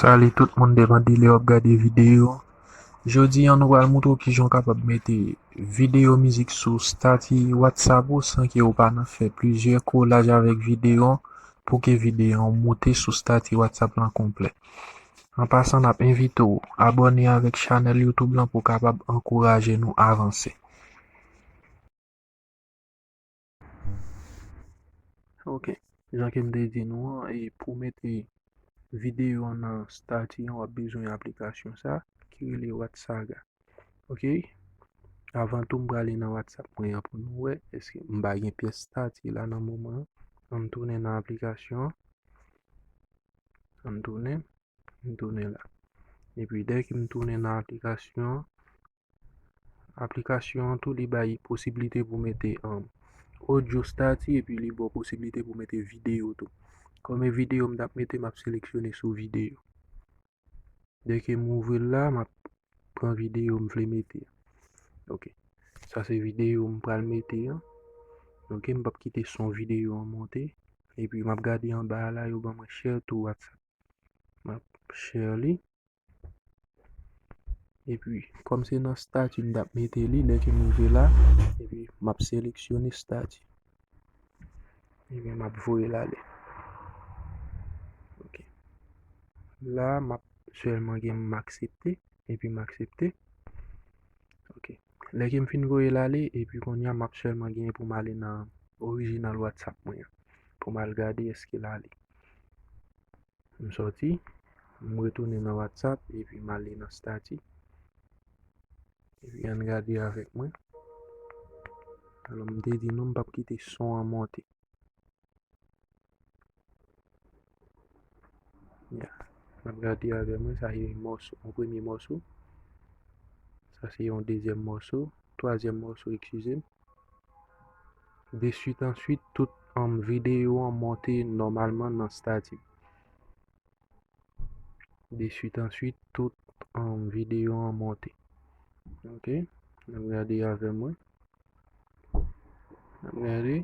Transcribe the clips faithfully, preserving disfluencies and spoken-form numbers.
Salut tout moun, devan dile w ap gade videyo. Jodi a nou pral montre w kijan w kapab mete videyo mizik sou stati WhatsApp ou san ke w pa nan fè plizyè kolaj avèk videyo pou ke videyo an moute sou stati WhatsApp lan konplè. An pasan, n ap envite w abòne avèk chanèl YouTube lan pou w kapab ankouraje nou avanse. Ok, jan ke m te di nou an, e pou mete videyo an nan stati an, w ap bezwen aplikasyon sa ki rele WhatsAga. Ok, avan tou m prale nan WhatsApp mwen an pou nou wè èske m pa gen pyès stati la nan moman an. Ann tounen nan aplikasyon an. Ann tounen, m tounen la. Epi dèke m tounen nan aplikasyon an, aplikasyon an tou li bay posiblite pou mete um, audio stati epi li ba w posiblite pou mete videyo tou. Kòm e videyo m t ap mete, m ap seleksyone sou videyo. Dèke m ouvri l la, m ap pran videyo m vle mete. Ok. Sa se videyo m pral mete an. Ok, m p ap kite son videyo an monte. Epi m ap gade anba a la, yo ban mwen share to WhatsApp. M ap share li. Epi, kòm se nan stati m t ap mete li, dèke m rive la, epi m ap seleksyone stati. Epi m ap voye l ale. Ok. La, m ap sèlman gen m aksepte, epi m aksepte. Ok. Lè ke m fin voye l ale, epi kounye a m ap sèlman gen pou m ale nan orijinal WhatsApp mwen an, pou m al gade èske l ale. M sòti, m retounen nan WhatsApp, epi m ale nan stati. Epi ann gade avèk mwen. Alò, m te di nou, m p ap kite son an monte. Ya. N ap gade avè mwen, sa se yon mòso, yon premye mòso. Sa se yon dezyèm mòso, twazyèm mòso, eskize m. De swit answit, tout um, videyo an monte nòmalman nan stati. De swit answit, tout um, videyo an monte. Ok, n ap gade avè mwen. N ap gade.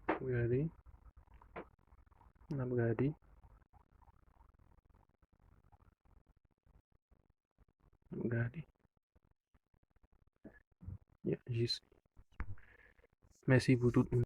N ap gade. N ap gade. N ap gade. Ya, jis. Mèsi pou tout moun.